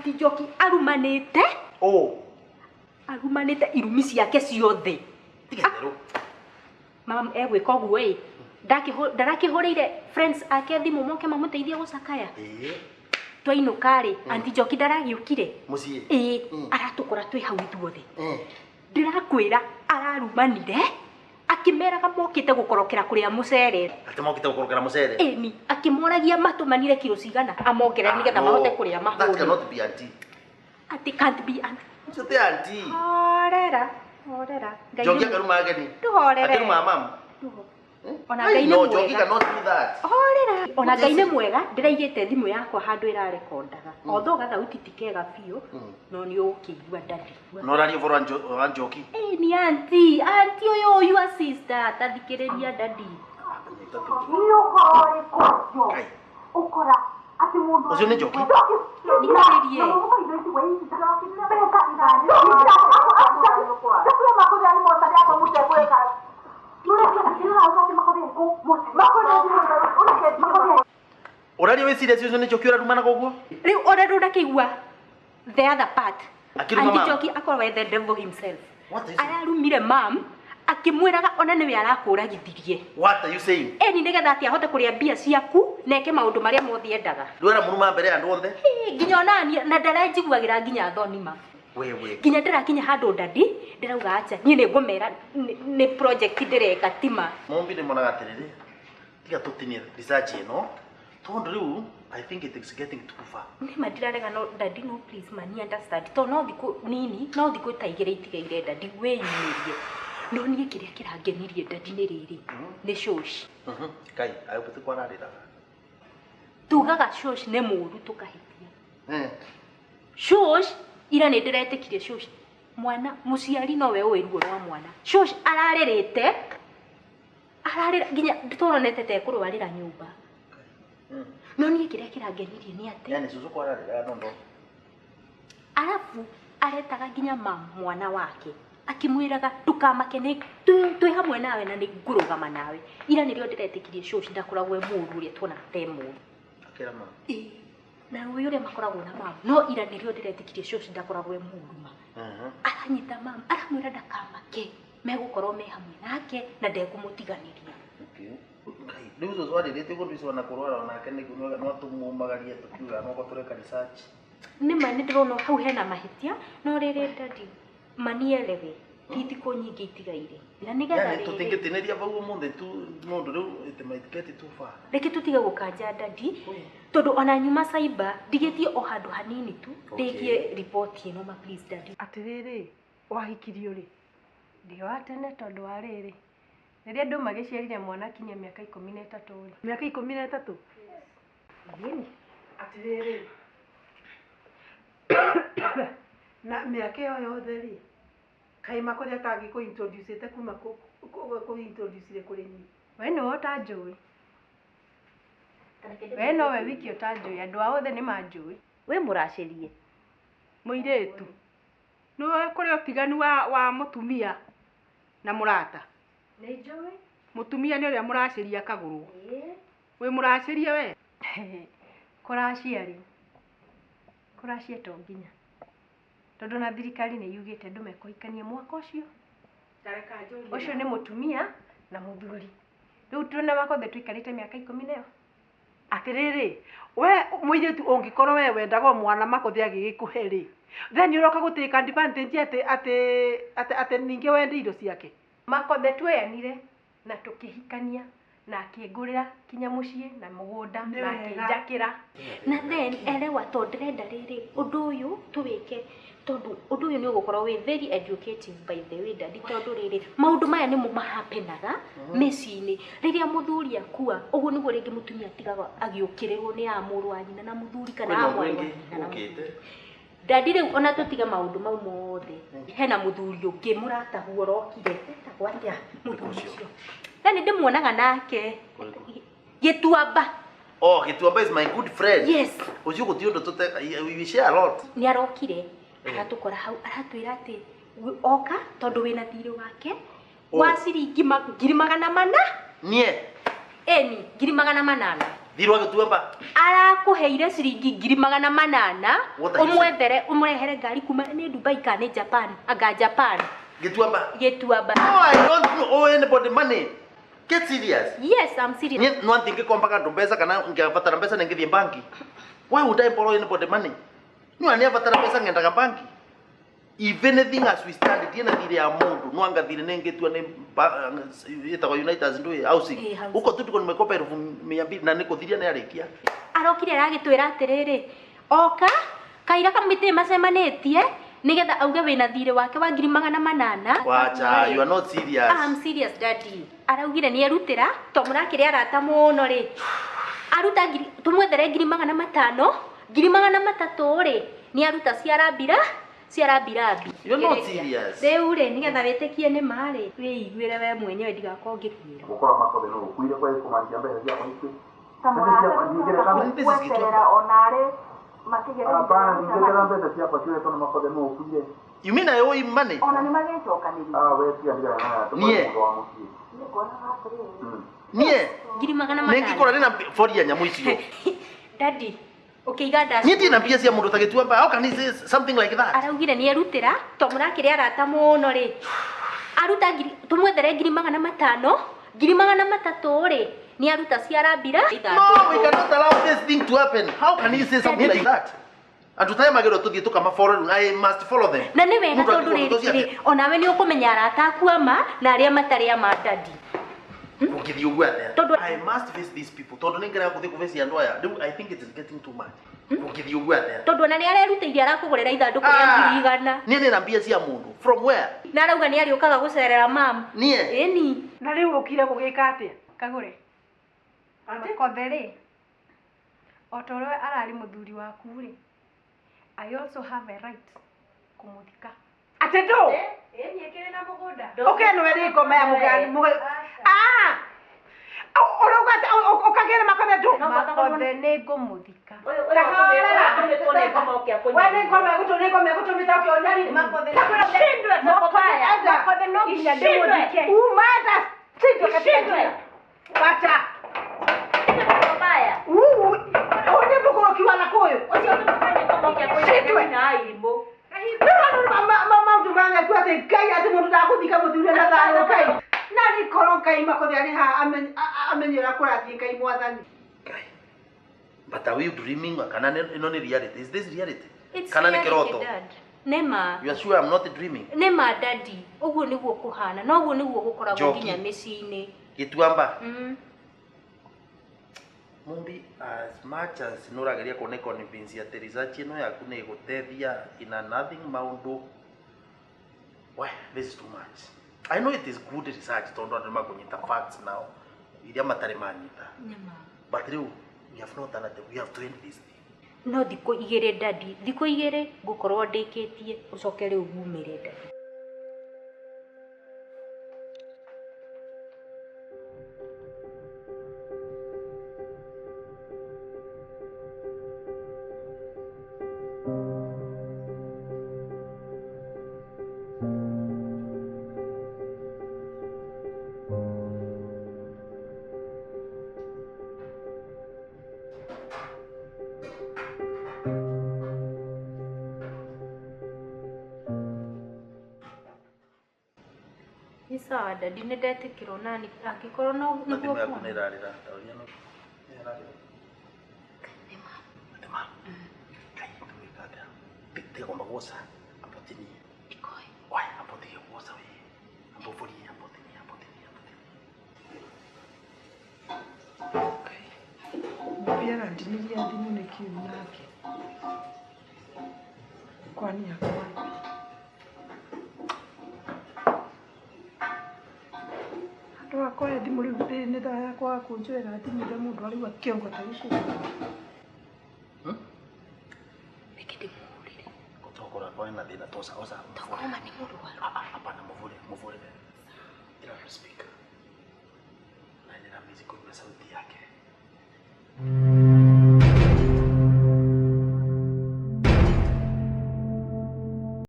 Auntie Njoki arumanĩte. Oh. Arumanĩte irumi ciake ciothe. Tiga itherũ. Mam egwĩka ũguo ĩ. Ndarakĩhũrĩire friends ake thimũ moke mamũteithie gũcakaya. Ĩĩ. Twainũka rĩ, Auntie Njoki ndaragĩũkire. Mũciĩ. Ĩĩ, aratũkora twĩ hau ithuothe. Eh. Ndĩrakwĩra ararumanire akĩmeraga mokĩte gũkorokera kũrĩa mũcere. Atĩ mokĩte gũkorokera mũcere. Ĩni, akĩmoragia matũmanire kiro cigana amongerere nĩgetha mahote kũrĩa That mahũne. cannot be auntie. Atĩ can't be auntie. Ũcio ti auntie. Horera, horera. Ngai Njoki nĩ- akaruma ageni. Ndũhorere. Akĩruma mamu. Ona Ngai nĩ No, Njoki mwega. cannot do that. Horera. Ona Ngai nĩ mwega, ndĩraigĩte thimũ yakwa handũ ĩrarekondaga. Although gathauti ti kega biũ, no nĩ ũgũkĩigua daddy. No ũraria ũhoro wa Njoki. Ĩĩ ni auntie, auntie ũyũ your sister, ta thikĩrĩria daddy. Nĩ ũhoro ũrĩkũ ũcio? Kai. Ũkora atĩ mũndũ Ũcio nĩ Njoki? Thikĩrĩrie. Ũraria wĩ serious ũcio nĩ Njoki ũrarumanaga ũguo? Rĩu ona ndũnakĩigua the other part. Akĩruma Auntie ma'am. Njoki akorwo we the devil himself. What is it? Ararumire mam akĩmwĩraga ona nĩwe arakũragithirie. What are you saying? Ĩni nĩgetha atĩ ahote kũrĩa mbia ciaku na eke maũndũ marĩa mothe endaga. Rĩu aramũruma mbere ya andũ othe? Ĩ, nginya ona niĩ na ndaranjiguagĩra nginya thoni ma. Wewe. Nginya ndĩrakinya handũ daddy ndĩrauga acha niĩ nĩ ngũmera nĩ project ndĩreka tima. Mombi nĩ monaga atĩrĩrĩ, tiga tũtinie research ĩno tondũ rĩu I think it is getting too far. Nĩma ndirarega no daddy no please mani understand to no thikũ nini no thikũ ta igĩrĩ itigaire daddy wĩyumĩrie. No niĩ kĩrĩa kĩrangenirie daddy nĩ rĩrĩ nĩ shosh. Kai, ayo ti kwararĩraga. Tugaga shosh nĩ mũũru tũkahĩtia. Eh. Shosh ira nĩ ndĩretĩkirie shosh mwana mũciari nowe ũĩ ruo rwa mwana. Shosh ararĩrĩte ararĩra nginya tũronete ta ekũrwarĩra nyũmba. No niĩ kĩrĩa kĩrangenirie nĩ atĩ Yani cucu kwararĩraga no ndo. arabu aretaga nginya mam mwana wake akĩmwĩraga ndũkamake nĩ twĩ hamwe nawe na nĩ ngũrũgama nawe. Ira nĩrĩo ndĩretĩkirie shosh ndakoragwo e mũũru ũrĩa tuonaga ta e mũũru. Akĩra mama. Ĩĩ, na ũĩ ũrĩa makoragwo na mam no ira nĩrĩo ndĩretĩkirie shosh ndakoragwo e mũũru ma. Aranyita mam aramwĩra ndakamake megũkorwo me hamwe nake na ndekũmũtiganĩria. Okay. Kai, rĩu cucu arĩrĩte ũguo ndũici ona kũrwara onake no tũmumagarie tũkiuga no tũreka research. Nĩma nĩ ndĩrona hau hena mahĩtia no rĩrĩ daddy manielewe ti thikũ nyingĩ itigaire na nĩgetha Yani rĩrĩ tũtingĩtinĩria bau ũmũthĩ tu nondũ rĩu it might get too far. reke tũtige gũkanja daddy tondũ ona nyuma cyber ndigĩtie o handũ hanini tu ndĩkie riboti ĩno ma please daddy. Atĩrĩrĩ, wahikirio rĩ? Ndĩ wa tene tondũ wa rĩrĩ, rĩrĩa andũ magĩciarire mwana akinyia mĩaka 13 rĩ. Mĩaka 13? Ĩni. Atĩrĩrĩ, na mĩaka ĩyo yothe rĩ, kaĩ Makũrĩa atangĩkũ introduce kuma kũ introduce kũrĩ niĩ? We nĩwe ũtanjũĩ. We nowe wiki ũtanjũĩ, andũ ao othe nĩ manjũĩ. Wĩ mũracĩrie. Mũirĩtu. Nĩũĩ kũrĩ ũtiganu wa mũtumia na mũrata? Nĩ njũĩ. Mũtumia nĩ ũrĩa mũracĩria akagũrwo. Wĩ mũracĩrie we? Kũracia rĩ, kũracia to nginya. Tondũ na thirikari nĩ yugĩte andũ mekũhikania mwaka ũcio. Ũcio nĩ mũtumia na mũthuri. Rĩu twĩna Makothe tũikarĩte mĩaka 10 na ĩyo. Atĩrĩrĩ, we mũirĩtu ũngĩkorwo we wendaga o mwana Makothe agĩgĩkũhe rĩ, then ũroka gũtake advantage atĩ atĩ atĩ atĩ ningĩ wende indo ciake. Makothe tuoyanire na tũkĩhikania na akĩngũrĩra kinya mũciĩ na mũgũnda Nĩ na wega. akĩnjakĩra. Na then elewa tondũ ndĩrenda rĩrĩ ũndũ ũyũ tũwĩke tondũ ũndũ ũyũ nĩ ũgũkorwo wĩ very educative by the way daddy tondũ rĩrĩ maũndũ maya nĩmo mahapenaga mĩciĩ-inĩ rĩrĩa mũthuri akua ũguo nĩguo rĩngĩ mũtumia atigaga agĩũkĩrĩrwo nĩ a mũrũ wa nyina na mũthuri kana Kwĩna a ũndũ mwarĩ wa ũngĩ nyina na ũkĩte. mũthuri. Daddy rĩu ona tũtige maũndũ mau mothe hena mũthuri ũngĩ mũrataguo ũrokire etagwo atĩa mũthuri ũcio na nĩ ndĩmuonaga nake Gĩtuamba. Oh, Gĩtuamba is my good friend. Yes. Ũcio gũtirĩ ũndũ tũte we share a lot. Nĩ arokire aratũkora hau aratwĩra atĩ oka tondũ wĩna thirĩ wake wa ciringi 400,000. Nie. Ĩni 400,000. Thirwa Gĩtuamba. Arakũheire ciringi 800 ũmwethere ũmũrehere ngari kuma nĩ Dubai kana nĩ Japan anga Japan. Gĩtuamba. Gĩtuamba. No, I don't owe anybody money. Get serious. Yes, I'm serious. Ni no ningĩkomba andũ mbeca kana ngĩbatara mbeca nĩngĩthiĩ banki. Why would I borrow anybody money? No aniabatara mbeca ngendaga banki. If anything as we stand ndiena thirĩ ya mũndũ no anga thirĩ nĩngĩtua nĩ ĩtagwo Unitas ndũĩ housing. Huko tu tuko nimekopa 200,000 na nĩkũthiria nĩ arĩkia. Arokire aragĩtwĩra atĩrĩrĩ oka kaira kamĩtĩ macemanĩtie nigetha auge wĩna thirĩ wake wa 800. Wacha, you are not serious. I'm serious daddy. Araugire nĩ erutĩra to mũrakĩrĩ arata mũno rĩ. Aruta tumwethere 500,000, 300,000 rĩ nĩ aruta ciarambira ciarambirabi. You're not serious. Rĩu rĩ nigetha wĩtĩkie nĩ ma rĩ wĩiguĩre we mwenyewe ndigakorwo ngĩkwĩra. Gũkora makothe no ũkuire kwa kũmanjia mbeca ciakwa ikĩ. Gweterera onarĩ Hapana, ningĩethera mbeca ciakwa ciũrĩtwo nĩ makothe no ũkuire. You mean I owe him money? Ona nĩ magĩcokanĩria. Ah, we tiga ndigana na Niĩ. mũndũ wa mũciĩ. Niĩ. 800,000. Nĩngĩkora ndĩna boria nyamũ icio. Daddy, ũkĩiga ndaci. Niĩ ndirĩ na mbia cia mũndũ ta Gĩtuamba. How can he say something like that? Araugire nĩ erutĩra to mũrakĩrĩ arata mũno rĩ. Aruta tumwethere 500,000, 300,000 rĩ nĩ aruta ciarambira. No, we cannot allow this thing to happen. How can he say something like that? Andũ ta aya magĩrĩirwo tũthiĩ tũkamafollow. I must follow them. Na nĩ wega Mũndũ tondũ angĩkorwo rĩrĩ onawe nĩ ũkũmenya arata aku ama na arĩa matarĩ ama daddy. Ũngĩthiĩ ũguo atĩa? Tondũ I must face these people. Tondũ nĩ ngeraga gũthiĩ kũface andũ aya. Rĩu I think it is getting too much. Ũngĩthiĩ ũguo atĩa? Tondũ ona nĩ arerutĩire arakũgũrĩra ithandũkũ rĩa 100,000. Niĩ nĩ na mbia cia mũndũ. From where? Na arauga nĩ arĩũkaga gũcerera mam. Niĩ? Ĩni. Na rĩu ũkire gũgĩka atĩa? Kagũre. Makothe rĩ o ta ũrĩa ararĩ mũthuri waku rĩ I also have a right kũmũthika. Atĩ ndũ? Ĩni ĩkĩrĩ na mũgũnda. Ũkenwe nĩ ngoma ya mũgani. Ah! Ũrauga atĩ ũkagĩra makothe ndũ? Makothe nĩ ngũmũthika. We nĩ ngoma ĩgũtũmĩte ũkĩonya Makothe Makothe no nginya ndĩmũthike. Uma enda shindwe katika jina. Wacha. Ũũ nĩ mũgũrũki wa nakũyũ. Shindwe. Maũndũ mangĩkua atĩ Ngai atĩ mũndũ ndagũthika mũthuri na thayũ Ngai. Na nĩ korwo Ngai makothe arĩ haha amenye ũrĩa kũrathiĩ Ngai mwathani. Ngai. But are we dreaming kana ĩno nĩ reality? Is this reality? It's Kana nĩ reality, kĩroto? Dad. Nĩ ma. You are sure I'm not dreaming? Nĩ ma daddy. Ũguo nĩguo kũhana. Na ũguo nĩguo gũkoragwo Njoki. nginya mĩciĩ-inĩ. Gĩtuamba. Mumbi, as much as nũrageria kũne convince atĩ research ĩno yaku nĩ ĩgũteithia in a nothing maũndũ. Why, this is too much. I know it is good research tondũ andũ nĩmakũnyita facts now iria matarĩ manyita. Nĩ ma. But rĩu we have no alternative. We have to end this thing. No thikũ igĩrĩ daddy, thikũ igĩrĩ ngũkorwo ndĩkĩtie ũcoke rĩu ngumĩre daddy. Nĩ sawa daddy, nĩ ndetĩkĩrwo nani angĩkorwo no Na nĩguo thimũ yaku nĩ kuona. ĩrarĩra. Taũria no. Nĩ ĩrarĩra. Nĩ ma. Ngai, tũgwĩka atĩa? Tiga kwamba guoca. Amba ũtinie. Ndikoĩ. Oya, amba ũtige guoca we. Amba ũborie, amba ũtinie, amba ũtinie, amba ũtinie. Mumbi arandiniria thimũ nĩkĩ nake? Kwani akwa? Andũ akoya thimũ rĩu rĩrĩ nĩ thaa yakwa ya kũnjoera thimũ ũrĩa mũndũ araigua kĩongo ta gĩkũ. Reke ndĩmũhũrĩre. Gũtokora kwa na thĩna toca oca. Tokorwo ma nĩ mũrwaru. Hapana, mũvũre, mũvũrĩre. Ĩra speaker. Na nĩ ramezi kũigua sauti yake.